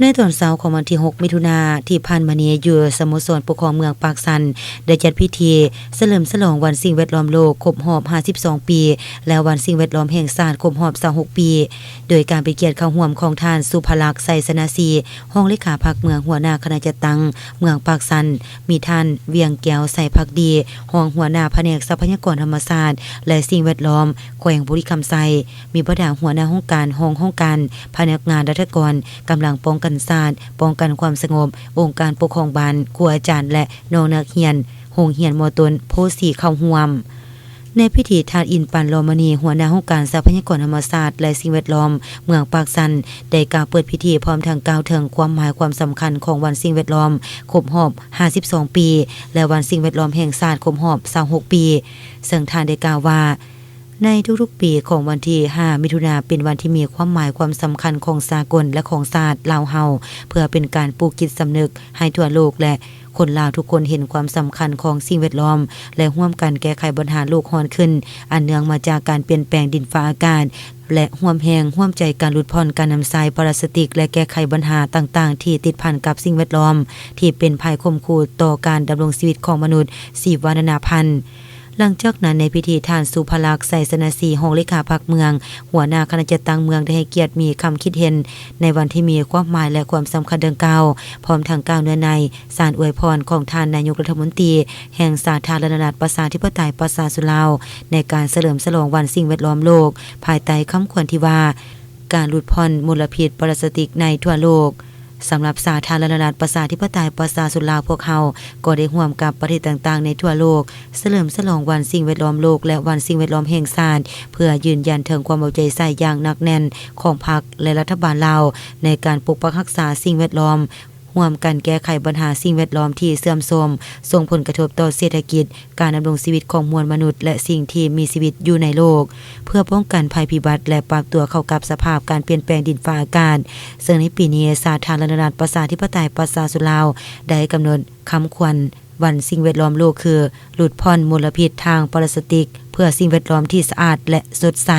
ໃນຕອນເຊົ້າຂອງວັນທີຫົກ ມິຖຸນາທີ່ຜ່ານມານີ້ ຢູ່ສະໂມສອນປົກຄອງເມືອງປາກຊັນ ໄດ້ຈັດພິທີສະເຫຼີມສະຫຼອງວັນສິ່ງແວດລ້ອມໂລກຄົບຮອບຫ້າສິບສອງປີ ແລະ ວັນສິ່ງແວດລ້ອມແຫ່ງຊາດຄົບຮອບຊາວຫົກປີ ໂດຍການເປັນກຽດເຂົ້າຮ່ວມຂອງທ່ານ ສຸພະລັກ ໄຊຊະນະສີ ຮອງເລຂາພັກເມືອງ ຫົວໜ້າຄະນະຈັດຕັ້ງເມືອງປາກຊັນ, ມີທ່ານ ວຽງແກ້ວ ໄຊພັກດີ ຮອງຫົວໜ້າພະແນກຊັບພະຍາກອນທຳມະຊາດ ແລະ ສິ່ງແວດລ້ອມ ແຂວງບໍລິຄຳໄຊ, ມີບັນດາຫົວໜ້າຫ້ອງການ, ຮອງຫ້ອງການ, ພະນັກງານລັດຖະກອນ, ກຳລັງປ້ອງກັນຊາດ, ປ້ອງກັນຄວາມສະຫງົບ, ອົງການປົກຄອງບ້ານ, ຄູອາຈານ ແລະ ນ້ອງນັກຮຽນໂຮງຮຽນ ມ.ຕົ້ນ ໂພສີ ເຂົ້າຮ່ວມ. ໃນພິທີ ທ່ານ ອິນປັນ ລໍມະນີ ຫົວໜ້າຫ້ອງການຊັບພະຍາກອນທຳມະຊາດ ແລະ ສິ່ງແວດລ້ອມເມືອງປາກຊັນ ໄດ້ກ່າວເປີດພິທີ ພ້ອມທັງກ່າວເຖິງຄວາມໝາຍຄວາມສຳຄັນຂອງວັນສິ່ງແວດລ້ອມຄົບຮອບຫ້າສິບສອງປີ ແລະ ວັນສິ່ງແວດລ້ອມແຫ່ງຊາດຄົບຮອບຊາວຫົກປີ ເຊິ່ງທ່ານໄດ້ກ່າວວ່າ ໃນທຸກໆປີຂອງວັນທີຫ້າ ມິຖຸນາ ເປັນວັນທີ່ມີຄວາມໝາຍຄວາມສຳຄັນຂອງສາກົນ ແລະ ຂອງຊາດລາວເຮົາ ເພື່ອເປັນການປູກຈິດສຳນຶກໃຫ້ທົ່ວໂລກ ແລະ ຄົນລາວທຸກຄົນເຫັນຄວາມສຳຄັນຂອງສິ່ງແວດລ້ອມ ແລະ ຮ່ວມກັນແກ້ໄຂບັນຫາໂລກຮ້ອນຂຶ້ນ ອັນເນື່ອງມາຈາກການປ່ຽນແປງດິນຟ້າອາກາດ ແລະ ຮ່ວມແຮງຮ່ວມໃຈກັນຫຼຸດຜ່ອນການນຳໃຊ້ພລາສຕິກ ແລະ ແກ້ໄຂບັນຫາຕ່າງໆທີ່ຕິດພັນກັບສິ່ງແວດລ້ອມ ທີ່ເປັນໄພຂົ່ມຂູ່ຕໍ່ການດຳລົງຊີວິດຂອງມະນຸດຊີວະນານາພັນ. ຫຼັງຈາກນັ້ນໃນພິທີ ທ່ານ ສຸພະລັກ ໄຊຊະນະສີ ຮອງເລຂາພັກເມືອງ ຫົວໜ້າຄະນະຈັດຕັ້ງເມືອງ ໄດ້ໃຫ້ກຽດມີຄຳຄິດເຫັນໃນວັນທີ່ມີຄວາມໝາຍ ແລະ ຄວາມສຳຄັນດັ່ງກ່າວ, ພ້ອມທັງກ່າວເນື້ອໃນສານອວຍພອນຂອງທ່ານນາຍົກລັດຖະມົນຕີແຫ່ງສາທາລະນະລັດ ປະຊາທິປະໄຕ ປະຊາຊົນລາວ ໃນການສະເຫຼີມສະຫຼອງວັນສິ່ງແວດລ້ອມໂລກ ພາຍໃຕ້ຄຳຂວັນທີ່ວ່າ ການຫຼຸດຜ່ອນມົນລະພິດພລາສຕິກໃນທົ່ວໂລກ. ສຳລັບສາທາລະນະລັດ ປະຊາທິປະໄຕ ປະຊາຊົນລາວ ພວກເຮົາກໍໄດ້ຮ່ວມກັບປະເທດຕ່າງໆໃນທົ່ວໂລກ ສະເຫຼີມສະຫຼອງວັນສິ່ງແວດລ້ອມໂລກ ແລະ ວັນສິ່ງແວດລ້ອມແຫ່ງຊາດ ເພື່ອຢືນຢັນເຖິງຄວາມເອົາໃຈໃສ່ຢ່າງໜັກແໜ້ນຂອງພັກ ແລະ ລັດຖະບານລາວ ໃນການປົກປັກຮັກສາສິ່ງແວດລ້ອມ, ຮ່ວມກັນແກ້ໄຂບັນຫາສິ່ງແວດລ້ອມທີ່ເສື່ອມໂຊມ, ສົ່ງຜົນກະທົບຕໍ່ເສດຖະກິດ, ການດຳລົງຊີວິດຂອງມວນມະນຸດ ແລະ ສິ່ງທີ່ມີຊີວິດຢູ່ໃນໂລກ, ເພື່ອປ້ອງກັນໄພພິບັດ ແລະ ປັບຕົວເຂົ້າກັບສະພາບການປ່ຽນແປງດິນຟ້າອາກາດ. ເຊິ່ງໃນປີນີ້ ສາທາລະນະລັດ ປະຊາທິປະໄຕ ປະຊາຊົນລາວ ໄດ້ກຳນົດຄຳຂວັນວັນສິ່ງແວດລ້ອມໂລກ ຄື ຫຼຸດຜ່ອນມົນລະພິດທາງພລາສຕິກ ເພື່ອສິ່ງແວດລ້ອມທີ່ສະອາດ ແລະ ສົດໃສ.